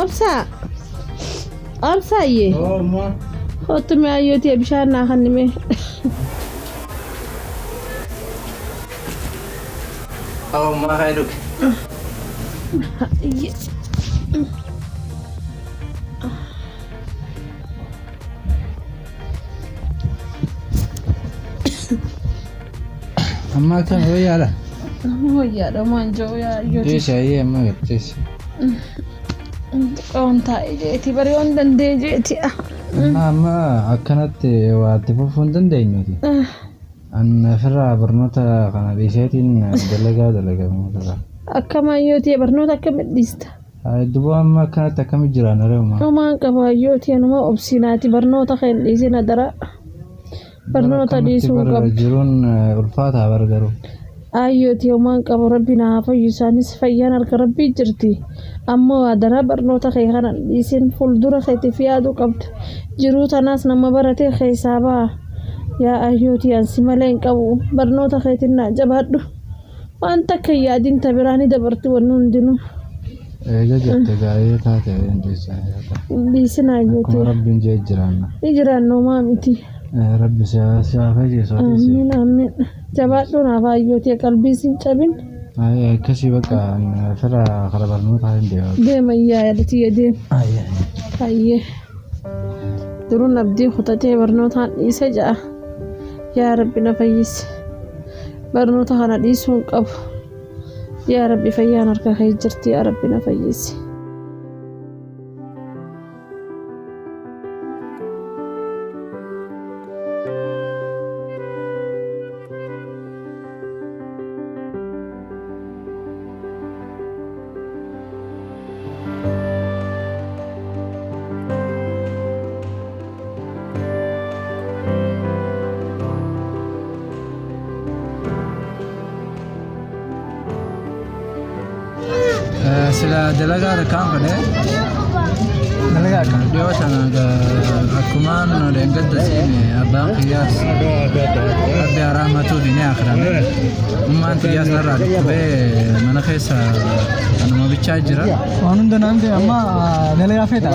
Obsaa. Obsaayyee. Oo ummaa. Kottu mee ayyootii bishaan naa kennime. Oo ummaa kaa'ee dhuge. Amma akkam wayyaadha? Wayyaadha waan jiru yaa ayyootii. Jeesha ayyee amma garteessi. Xiqqoon taa'e jeeti bari yoon danda'e jeeti. Amma amma akkanatti waa itti fufuu hin dandeenyuti. An ofirraa barnoota kana dhiiseetiin dalagaa dalagamuu irraa. Akkam ayyootii barnoota akkamitti dhiista? Duba amma akkanatti akkamitti jiraanna ree uumaa? Homaan qaba ayyootii anuma obsinaati barnoota kan hin dhiisin adaraa. Barnoota dhiisuu hin qabdu. Jiruun ulfaataa bar garuu. Ayyootii homaan qabu rabbi na haa fayyu isaanis fayyaan harka rabbii jirti. Ammoo adaraa barnoota kee kana hin dhiisin fuuldura keetiif yaaduu qabda. Jiruu tanaas nama baratee keessaa ba'a. Yaa ayyootii ansi malee hin qabu barnoota keetiin naa jabaadhu. Waan takka hin yaadin ta biraa ni dabarti wanni hundinuu. Eega jette gaa'ee taate hin dhiisin. Hin dhiisin Akkuma ayyootii. rabbiin jee jiraanna. Ni jiraanna homaa miti. Rabbi si haa fayyisu atis. Amiin amiin. Jabaadhu naaf ayyootii qalbii sin cabin. Akkasii bakka fira kara barnootaa hin deema. Deema yaa yaadatii deema. Hayyee. Duruun abdii kutatee barnootaan dhiise ja'a. Yaa Rabbi na fayyisi. Barnoota kana dhiisuu hin qabu. Yaa Rabbi fayyaan harka kee jirti yaa Rabbi na fayyisi. Sila dalagaa rakkaan fedhe Dalagaa akkam? dhiyoo tana akkumaan dheengadda seene abbaan kiyyaas rabbi haraamatuuf ni akirame. Ummaan tiyyaas narraa dhukkubee mana keessa anuma bichaa jira. Waan hunda naan ta'e amma dalagaa feeta?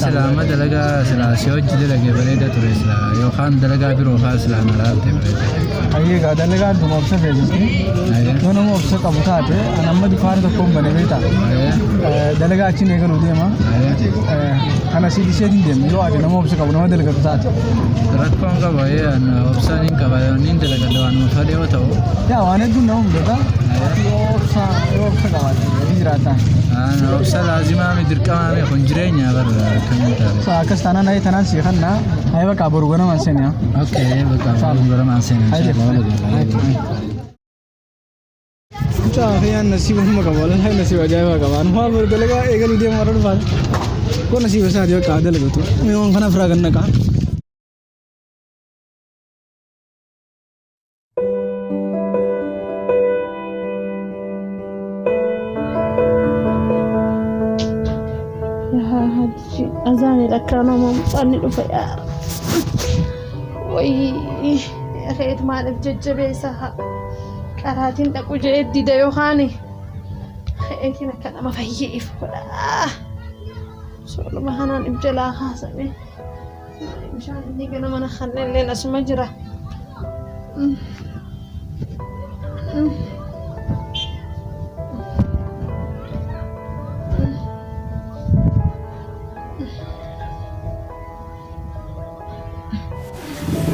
Sila amma dalagaa sila si hojii dalage bareeda ture sila yookaan dalagaa biroo faa sila na laalte bareeda. Hayyee gaa dalagaan tun obsa feesiste. Yoo nama obsa qabu taate an amma dukaana tokkoon bane beektaa? Dalagaa achiin eegaluu deema. Kana si dhiseetiin deema yoo ati nama obsa qabu nama dalagatu taate. Rakkoon qaba obsaan hin qaba niin dalagadha waanuma fedhe yoo ta'u. Yaa waan hedduun nama mudata. Yoo obsa yoo obsa qabaatte ni jiraata. Obsa laazimaa mi dirqamaa mi kun jireenya bara akkamiin taate. So akkas taanaan hayi tanaan si kanna hayi bakka boru ganamaan seeni. Okay bakka boru ganamaan seeni. Mucaa kiyyaan nasiiba humna qaba wallahi nasiiba ajaa'ibaa qaba. Ani maal boru dalagaa eegaluu deema warra dhufaan. Kun nasiiba isaati bakka haa dalagatu. Mi'oon kana firaa kan naqaa. Azaanii lakkaan mucaan ni dhufa yaa. Wayii reet maaliif jajjabeessa qaraatiin dhaqu jedhee dida yookaan reetiin akka nama fayyeef godha. Sooluma kanaan if jalaa kaasame. Bishaan inni gana mana kanneen asuma jira.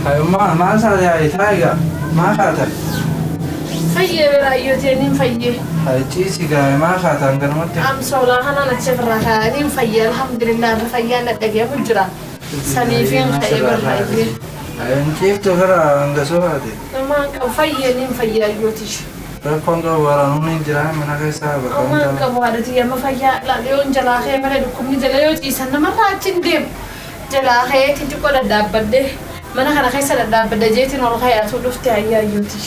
Hayummaa maal taate hayi taayiga maa kaatan? Fayyee biraayyootiin hin fayyee. Hayi ciisi gaa maa kaatan ganamatti? Amsoolaa kanaan achi irraa kaa'anii fayyee alhamdulillah irra fayyaan dhaggeeffu jira. Saniifiin ka'ee barraa'ee. Hayi ciiftu fira hanga sofaate. Namaan qabu fayyee niin fayyee ayyooti. Rakkoon qabu waraanumni hin jira mana keessaa bakka Namaan hundaa. qabu haadhati amma fayyaa laaliyoon jalaa ka'ee malee dhukkubni jala yoo ciisan namarraa achi hin deemu. Jalaa ka'ee xixiqqoo dhadhaabbadhee mana kana keessa dhadhaabbadhe jeetiin ol ka'ee atuu dhufte ayyaa ayyooti.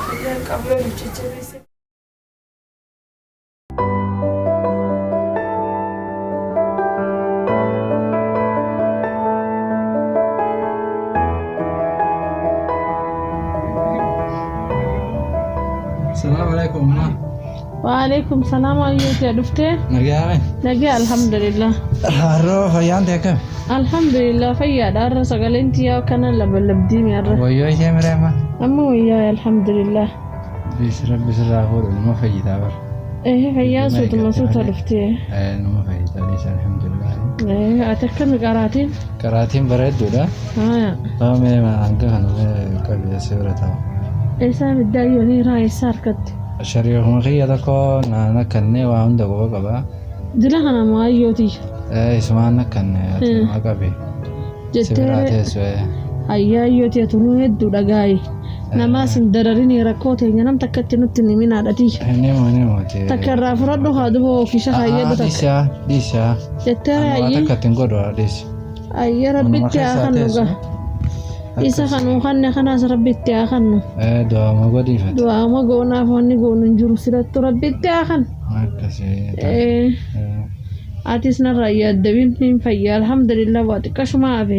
Fayyaan qabu yoo jajjabeesse. alaikum umma. Waalaikum salaam ayyooti dhuftee? Nagaame. Nagaa alhamdulillah. Harroo fayyaan ta'e akkami? Alhamdulillah fayyaadha har'a sagaleen tiyyaa kana labalabdii mi'arra. Wayyoo ishee miree amma? Amma wayyaa alhamdulillah. Bis rabbi sirraa fuudhu nama fayyitaa bara. Eh fayyaan suutuma suuta dhuftee. Nama fayyitaa dhiisa alhamdulillah. Eh ati akkami qaraatiin? Qaraatiin bareedduudha. Haaya. Mee hanga kana mee qabi si bira taa'u. Eessaa biddaa yoonii raa eessaa harkatti? Shariifuma kiyya tokko naan akkannee waa hunda quba qaba. Dila kana moo ayyooti? Isumaan akkanne ati nama qabi. Si biraa Jettee teessu. Ayyaa ayyooti atunuu hedduu dhagaayi. Namaas hin dararin rakkoo teenya nam takkatti nutti hin himin haadhatii. Inni moo inni mooti. Takka irraa fudhadhu haa duba ookisha kaayyadhu takka. Dhiisaa dhiisaa. Jettee Waa ayyee takka ittiin godhu dhiisi. ayyee rabbitti haa kannu gaa. Isa kanuu kanne kanaas rabbitti haa kannu. Du'aama godhiifate. Du'aama goonaaf wanni goonu hin jiru silattu rabbitti haa kannu. Akkasii. Atis narraa yaaddabin hin fayyaa alhamdulillah waa xiqqashuma hafe.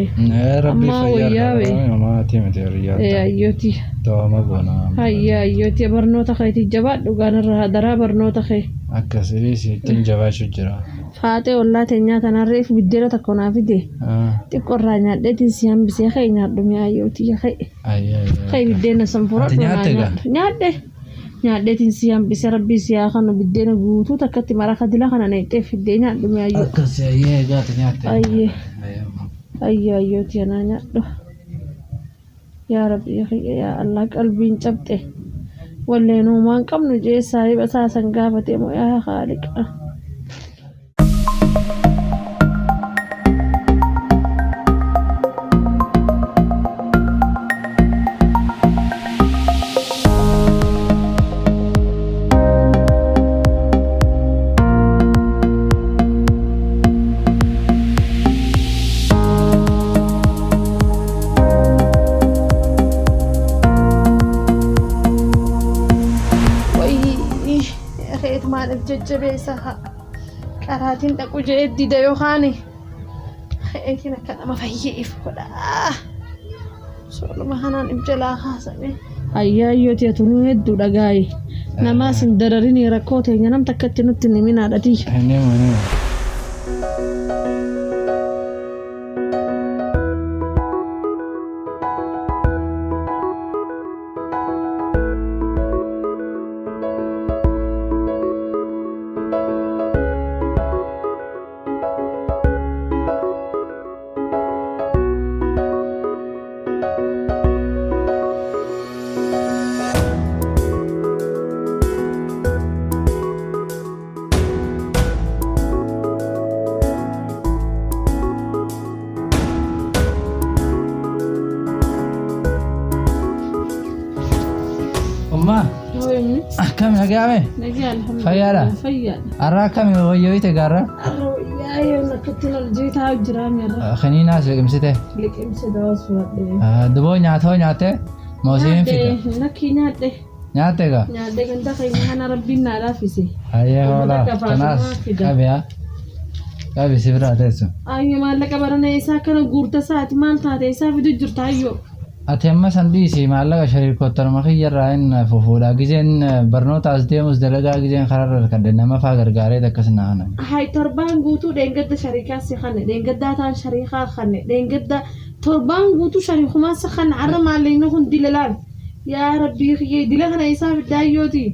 Rabbi Ammaa fayyaa wayyaa wee. Maatii miti hiriyaa. Ayyooti. Du'aama goona. Hayyaa ayyooti barnoota keetii jabaadhu gaanarra hadaraa barnoota kee. Akkasii dhiisi ittiin jabaachuu jira. Faaxee ollaa teenyaa tanarreef biddeena tokko naa fide. Xiqqoo irraa nyaadheetiin si hambisee ka'e nyaadhu mi'a ayyooti ka'e. Ayyee. Ka'e biddeena san fudhadhu Ati naa nyaatte gaa? nyaadhu. Nyaadhe. Nyaadheetiin si hambisee rabbii si haa kanu biddeena guutuu takkatti maraqa dila kana neexxee fiddee nyaadhu mi'a ayyoo. Akkasii ayyee gaati nyaatte. Ayyee. Ayyee ayyooti anaa nyaadhu. Yaa rabbi yaa Allah qalbiin cabxe. Walleen uumaan qabnu jee saahiba isaa san gaafatee moo yaa haaliqa. Wayii reet maaliif jajjabeessa qaraatiin dhaqu jedhee dida yookaan reetiin akka nama fayyeef godha. Sooluma kanaan if jalaa kaasame. Ayyaa ayyooti atunuu hedduu dhagaayi. Namaas hin dararin rakkoo teenya nam takkatti nutti hin himin haadhatii. Inni moo inni moo. Umma akkami nagaame? Nagaa alhamdulillah. Fayyaadha? Fayyaadha. Har'a akkami wayyoyite gaarra? Wayyaa yoon akkatti ol jeetaa jira mi'arra. Kiniinaas liqimsite. Liqimse dawas fudhadhe. Duboo nyaatoo nyaatte moosiin fida. Lakkii nyaadhe. Nyaatte gaa? Nyaadhe ganda keenya kana rabbiin naa laaffise. Hayyee hoolaa Uummata kanaas gabaasumaa fida. qabi haa. Qabi si biraa teessu. Ayyo maallaqa barana isaa akkana guurta isaati maal taate isaa fidu jirta ayyo. Ati amma san dhiisi maallaqa shariikottanuma kiyyarraa hin fufuudha. Gizeen barnoota as deemus dalagaa gizeen kararra harkadhe nama faa gargaaree akkas na hanan. Hay torbaan guutuu dheengadda shariikaa si kanne dheengaddaa taan shariikaa kanne dheengadda torbaan guutuu shariikumaa si kanne arra maallaqni kun dila laal. Yaa rabbii kiyyee dila kana isaa fidda ayyooti.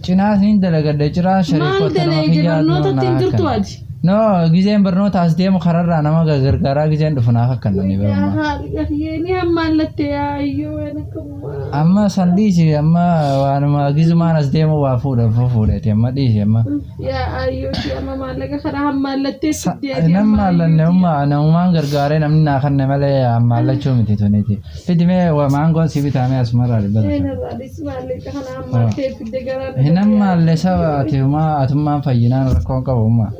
Cinaas niin dalagadhe ciraa Maal shariikottanuma dalagde kiyyaa barnootatti hin jirtu ati. No gizeen barnoota as deemu kararraa nama gargaaraa gizeen dhufu naaf akkan namni Yaa barummaa. haaliqa kiyyee ni hammaallatte yaa ayyoo waan akkammaa. Amma san dhiisi amma waanuma gizumaan as deemu waa fuudha fuudheeti amma dhiisi amma. Yaa ayyooti amma maallaqa kana hammaallattee fiddee ati Nan amma maallanne ayyooti. umma namumaan gargaaree namni naa kanne malee maallachuu miti tuniiti. Fidi mee maangoon si bitaamee asumarraa dhibbata. Eenarraadhis maallaqa kana hammaattee fidde garaan. Hin ammaallee saba ati ummaa atummaan fayyinaan rakkoon qabu umma.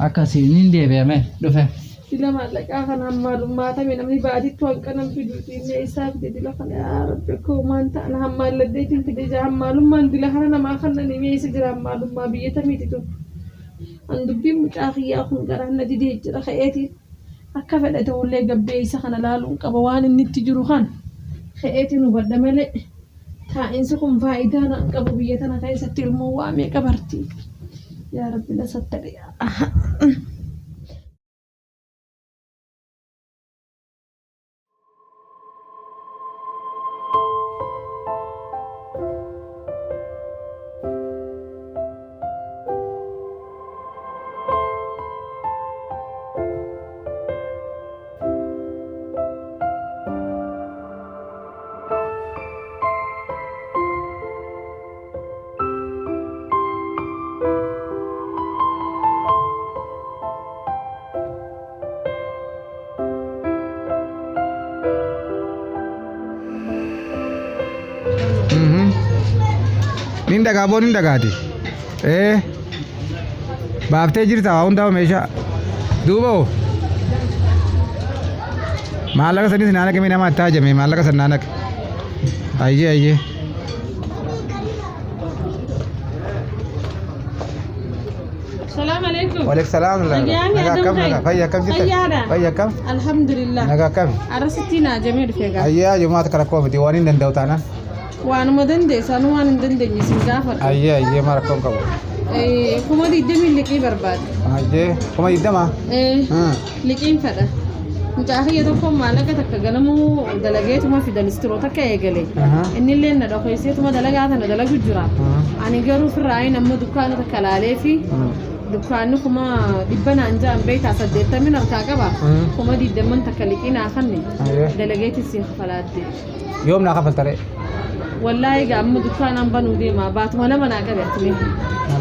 Akkasii niin deebi'ame dhufe. Dila maallaqaa kana hammaalummaatame namni baatitti hanqanan fiduuti inni isaa fide dila kana yaa rabbi akka homaan ta'an hammaalladheetiin fide jira hammaalummaan dila kana namaa kannan himee isa jira hammaalummaa biyya tamiiti tun. An dubbiin mucaa kiyyaa kun garaan na didee jira ka'eetiin akka fedhe ta'ullee gabbee isa kana laaluun qaba waan inni itti jiru kan ka'eetiin hubadha malee Taa'insi kun faayidaa naan qabu biyya tana keessatti ilmoo waa meeqa barti. Yaa Rabbi na sattari. Nin dhagaa boo nin dhagaati. Ee baaftee jirta waa hundaa meeshaa. Duuba hoo maallaqa sanis naa naqe nama itti haajame maallaqa san naa naqe. Ayyee ayyee. Salaam alaikum. Waalaikum salaam. Nagaan Nagaa akkam nagaa fayya akkam jirta? Fayyaadha. Fayya akkam? Alhamdulillah. Nagaa akkam? Arrasitti naa jamee dhufee gaa. Ayyee jumaata kana rakkoo miti waan hin danda'u taanaan. Waanuma dandeessan waan hin dandeenye sin gaafadha. Ayyee ayyee maal rakkoon qabu. 20,000 liqii barbaade. Ayyee 20,000? Liqiin fedha. Mucaa kiyya tokko maallaqa takka ganamuu dalageetuma fidan istiroo takka eegale. Innillee na dhokeesseetuma dalagaa tana dalagu jira. Ani garuu firraayin amma dukkaana takka laalee fi dukkaanni 100,000 naan ja'an beektaa 80 harkaa qaba. 20,000 takka liqii naa kanne dalageetiin siin kafalaatti. Yoom naa kafaltaree? Wallaahi egaa amma dukkaanaan banuu deema baatuma lama naa qabe atime.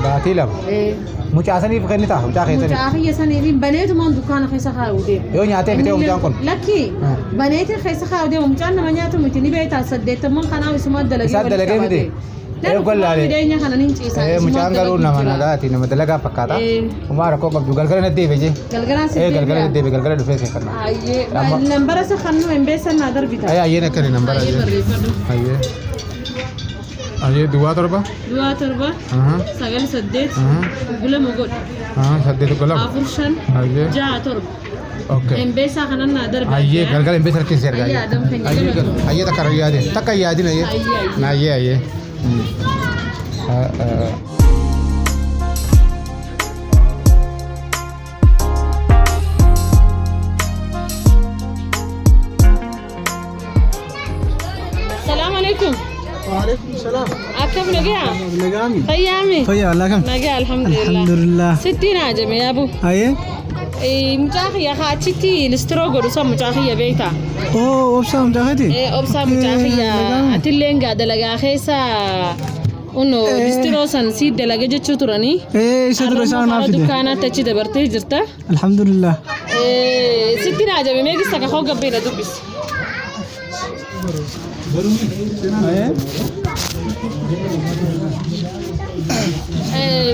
Baatii lama. Mucaa saniif kennitaa mucaa keessaniif. Mucaa kiyya saniif baneetumaan dukkaana keessa kaa'uu deema. Yoo nyaatee fitee mucaan kun. Lakki baneetiin keessa kaa'uu deema mucaan nama nyaatu miti ni beektaa 80 kanaa isuma dalagee Isaan dalagee miti? Gollaalee. Fideenya kana nin ciisa. Mucaan garuu nama nagaati nama dalagaa fakkaata. Homaa rakkoo qabdu galgala natti deebi'e jee. Galgalaan si Galgala natti deebi'e galgala dhufee see kanna. Ayyee nambara isa kan nu hin beessan naa darbita. Ayyee ayyeen akkani nambara. Ayyee barreeffadhu. Ayyee. Ayyee duwwaa 7. Duwwaa 7. 9 8. Gulama godhu. 8 gulama. 4 5. Ayyee. 6 7. Okay. Embeesaa kanan naa darbe. Ayyee galgala hin beessan keessa ergaa. Ayyee adam keenya galatu. Ayyee takka yaadin takka yaadin ayyee. Ayyee ayyee. Salaam alaikum. Waalaikum salaam. Akkam nagaa? Nagaami. Fayyaami? Fayyaa wallaa kam? Nagaa alhamdulillah. Alhamdulillah. Sitti naa jame yaabu. Ayyee. Mucaa kiyya achitti listiroo godhu san mucaa kiyya beektaa? Oo obsaa mucaa keeti? Obsaa mucaa kiyya atillee gaa dalagaa keessa uno listiroo san si dalaga jechuu turanii. Isa dura isaan naaf fide. Dukkaanaatti achi dabartee jirta. Alhamdulillah. Sitti naa jame meegis takka hoo gabbee na dubbisi.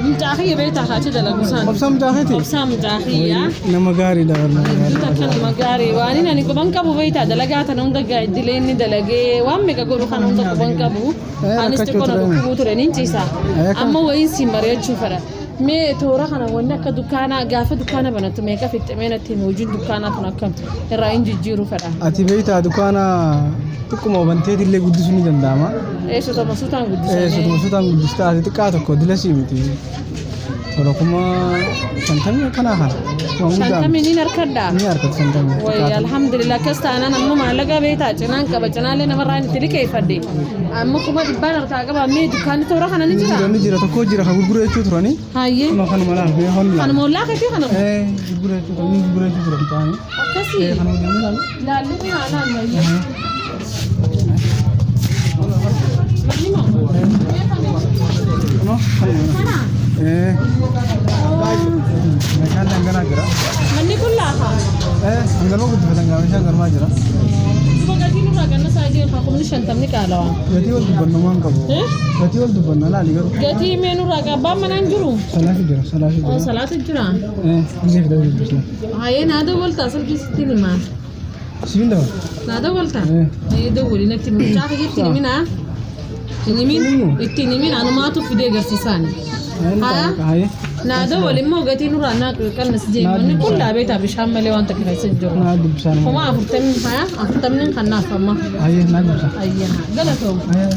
Mucaa kiyya beektaa achi dalagu san. Obsaa mucaa keeti? Obsaa mucaa kiyya. Nama gaariidha wallahi. Hedduu takka nama gaarii waan inni ani quban qabu beektaa dalagaa tana hunda idilee inni dalagee waan meeqa godhu kana hunda quban qabu. Anis xiqqoo na dhukkubuu ture nin ciisa. Amma wayiin siin mari'achuu fedha. Mee toora kana wanni akka dukkaanaa gaafa dukkaana banattu meeqa fixxee natti himi hojiin dukkaanaa kun akkam irraa hin jijjiiruu fedha. Ati beektaa dukkaana xiqquma banteetillee guddisuu ni danda'ama. Sutuma suutaan guddisanii. Sutuma suutaan guddista ati xiqqaa tokko dilasii miti. Tola 50,000 akkanaa kana. 50 niin harkadhaa. Ni harkatu 50. Wayi alhamdulillah akkas taanaan amma maallaqa beektaa cinaan qaba cinaallee namarraa itti liqeeffadhe. Amma 100,000 harkaa qaba mee dukkaanni toora kana ni jira. Ni jira tokko jira kan gurguru jechuu turani. Hayyee. Kanuma laal bee honni. Kanuma ollaa keetii kana. Gurguru jechuu turani gurguru jechuu turan taa'anii. Akkasii. Kanuma deemee laalu. Laallu ni haa laallu hayyee. Manni moo? Kana. Meeshaan dhangala'aa jira. Manni kun laafa. Hangaloo guddifatan gaa meeshaan galmaa jira. Duba gatiin irraa ganna isaa jiru 50,000 qaalawaa. Gatii wal dubbannu waan qabu. Gatii wal dubbanna laali garuu. Gatii mee nurraa abbaan manaan jiru. Salaatu jira salaatu jira. Salaatu jira. Gisee fidee dubbisna. Hayyee naa dawwaltaa silkii sittiin himaa. Sibiin dawwal. Naa dawwaltaa. Hayyee dawwali natti mucaa kiyya ittiin himinaa. Himin ittiin himin anumaatu fidee agarsiisaani. Hayyee. Naa dawwali immoo gatii nurraa naa qannas jee manni kun laabeetaa bishaan malee waan takka keessa hin jiru. Naa dubbisaan. 40,000 haya 40 kan naaf amma. Hayyee naa dubbisa. Ayyaa galatoom. Hayyee.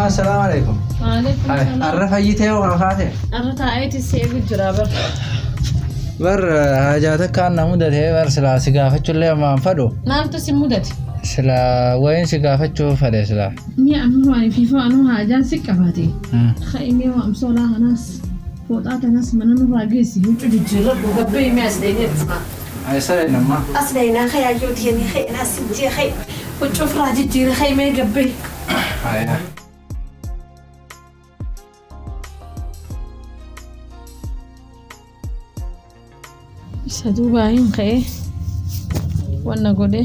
Ummaa assalaamu alaikum. Waalaikum salaam. Arra fayyitee hoo kaate? Arra taa'eeti si eegu jira bar. Bar hajaa takkaan na mudatee bar silaa si gaafachuullee ammaan fadhu. Maaltu si mudate? Silaa wayin si gaafachuu fadhe silaa. Mi'a amma waan fiifoo anuu haajaan si qabaate. Ka'imee waa amsoolaa kanaas fooxaa tanaas mana nurraa geessi huccuu jijjiirradhu gabbee mi'a as dheenyetti. Eessa namma? As dheenaa kayaayyoo tiyanii ka'een as jee ka'e huccuu ofirraa jijjiirra ka'imee gabbee. Ayaa. Isa duubaa hin ka'e wanna godhe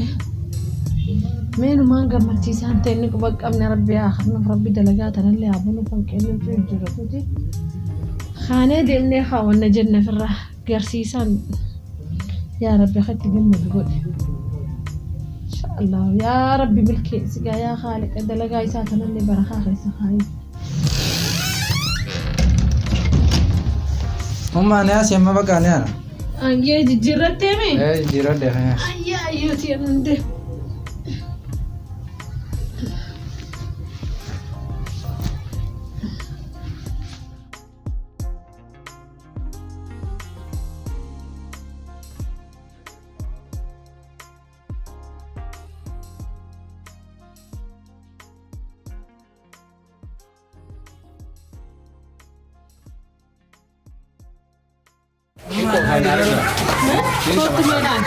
meenumaan gammachiisaan ta'e inni quba qabne rabbi haa kennuuf rabbi dalagaa tanallee haa banuuf hanqinni huccuu jijjiirratuuti. Kaanee deemnee haa wanna jenne ofirraa garsiisaan yaa rabbi akka gammadu godhe. Inshaallah yaa rabbi milkeessi gaa yaa haaliqa dalagaa isaa tanallee barakaa keessa kaayi. Ummaa ni asii amma bakka ni ana. Ayyee jijjiirrattee mee? Ee jijjiiradhe. Ayyee ayyooti jedhamte. Kootu meedhaan.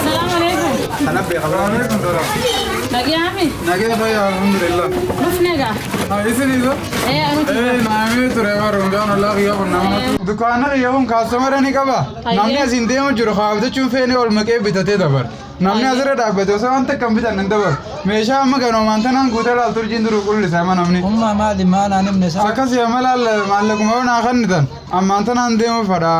Salaamu alaikum. Nagayaami. Nagee fayyaa alhamdulillah. Dhufne gaa. Isin iso? Ee anuti. Ee naamii ture barumdaan ollaa kiyya kun nama. Dukkaana kiyya kun kaastomara ni qaba. Namni asiin deemu jiru kaabtachuun feene ol maqee bitatee dabara. Namni asirra dhaabbate osoo wanta akkam bitan hin dabaru. Meeshaa amma ganoomaan tanaan guutee laaltu urjiin duruu qullisa amma namni. Ummaa maali maal aan himne isaa? Akkasii amma laal maallaquma yoo naa kennitan ammaan tanaan deemu fadha.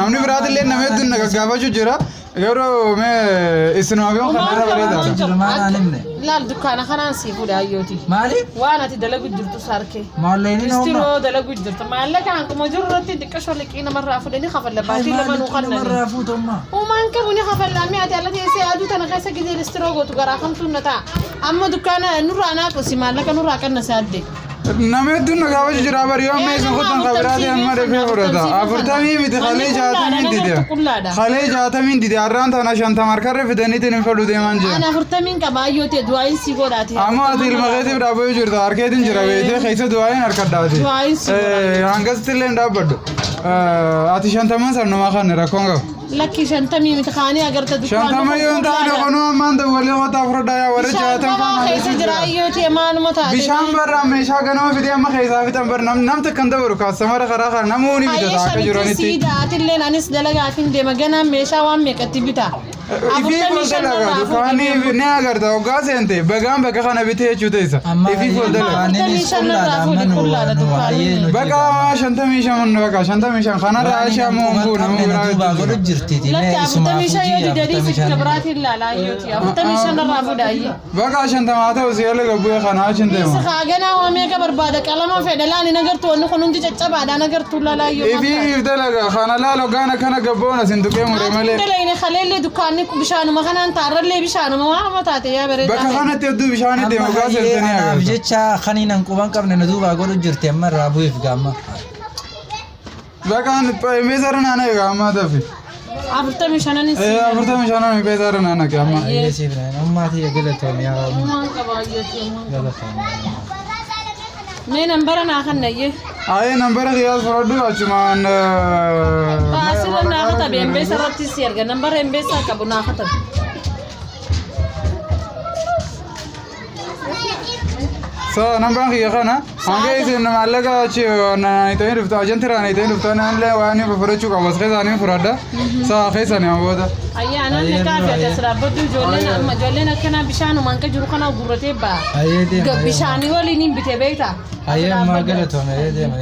Namni biraatillee nama hedduun na gaggaafachuu jira. Garuu mee isinumaaf yoo kan irra bareedaadha. Jiru maal aan himne? Laal dukkaana kanaan sii fuudhe ayyooti. Maali? Waan ati dalagu jirtu sarkee. Maalleen inni ummaa? Istiroo dalagu jirtu. Maallaqa hanquma jiru irratti xiqqashoo liqii namarraa fudhanii kafalla baatii lama nuu kannani. Namarraa fuutu ummaa. Uumaan qabu ni kafallaa mi'a ati ala teessee aduu tana keessa gidee istiroo gootu garaa kamtuun na ta'a. Amma dukkaana nurraa naa qusi maallaqa nurraa qanna saadde. Nama hedduun na gaafachuu jira bari yoo amma isin kutan kabiraati amma dafee fudhata. Afurtamii miti kalee jaatamiin dide. Kalee jaatamiin dide har'aan tana shantama harkarra fidaniitiin hin fedhu deemaan jira. Ana afurtamiin qaba ayyoo ta'e du'aayin sii godhaate. Amma ati ilma keetiif dhaabbachuu jirta harkeetiin jira beetee keessa du'aayin harkadhaati. Du'aayin si godhaate. Hangasitti illee hin dhaabbadhu. Ati shantaman san numaa kan rakkoon qabu. Lakki shantamii miti kaanii agarta dukkaana. Shantama yoo hin taane kunuu ammaan dawwalee qotaa fudhadhaa yaa warra Bishaan jaatam gabaa keessa jira ayyoo ta'e maaluma taate. Bishaan barraa meeshaa ganama fidee amma keessaa fixan bar namta kan dabaru kaastamara karaa kana namoonni bitata akka jiranitti. Siida atilleen anis dalagaafin deema ganaan meeshaa waan meeqatti bita. Ifii fuul dalagaa dukkaanii ni agarta hoggaa seente bagaan bakka kana bitee jechuu teessa. Ifii fuul dalagaa. Dukkaaniinis qullaadha amma nu nu Bakka 55 bakka 55 kanarraa ishee ammoo hin bu'u nama biraa duubaa bituu godhu jira. jirti. Lakki 45 yoo didanii sitti biraatiin ilaala ayyooti. 45 irraa fuudha ayyee. Bakka 50 ta'u si yaala gabbu'ee kana achi hin deema. Kaa ganaa waa meeqa barbaada qalama fedha laani nagartuu wanni kun hundi caccabaadha nagartuu laalaa ayyoo. Ifii if dalaga kana laal hoggaan akkana gabboon asin tuqee mure malee. Dalayne kaleellee dukkaanni bishaanuma kanaan taarrallee bishaanuma waan hama taate yaa bareedaa. Bakka kanatti hedduu bishaan deema hoggaa seentanii Anaaf agarta. jecha kaniin an quban qabne na duubaa godhu jirti amma irraa bu'iif gaamma. Bakka meeshaarra naana egaa ammaa tafi. 45nin si. 45 meeshaarra naana egaa amma. Ayyee siif naan ummaatii galatoom yaa Rabbi. Uumaan qaba ayyooti uumaan qaba. Galatoom. Mee nambara naa kannayyee. Ayee nambara kiyyaas fudhadhu achumaan. Asirra naa katabe embeesa irratti si erga nambara embeesaa qabu naa katabe. So nambaan kiyya kana hanga isin maallaqa achi naanitanii dhuftu ajanti raanitanii dhuftu naanillee waan fudhachuu qabu as keessaa ni fudhadha. So keessaa ni booda. Ayyaa anaan na kaafi ati as dhaabbadhu ijoolleen amma ijoolleen akkanaa bishaanumaan ka jiru kanaa gurratee ba'a. Ayyee deema. Bishaanii waliin hin bite beektaa? Ayyee ammaa galatoom ayyee deema.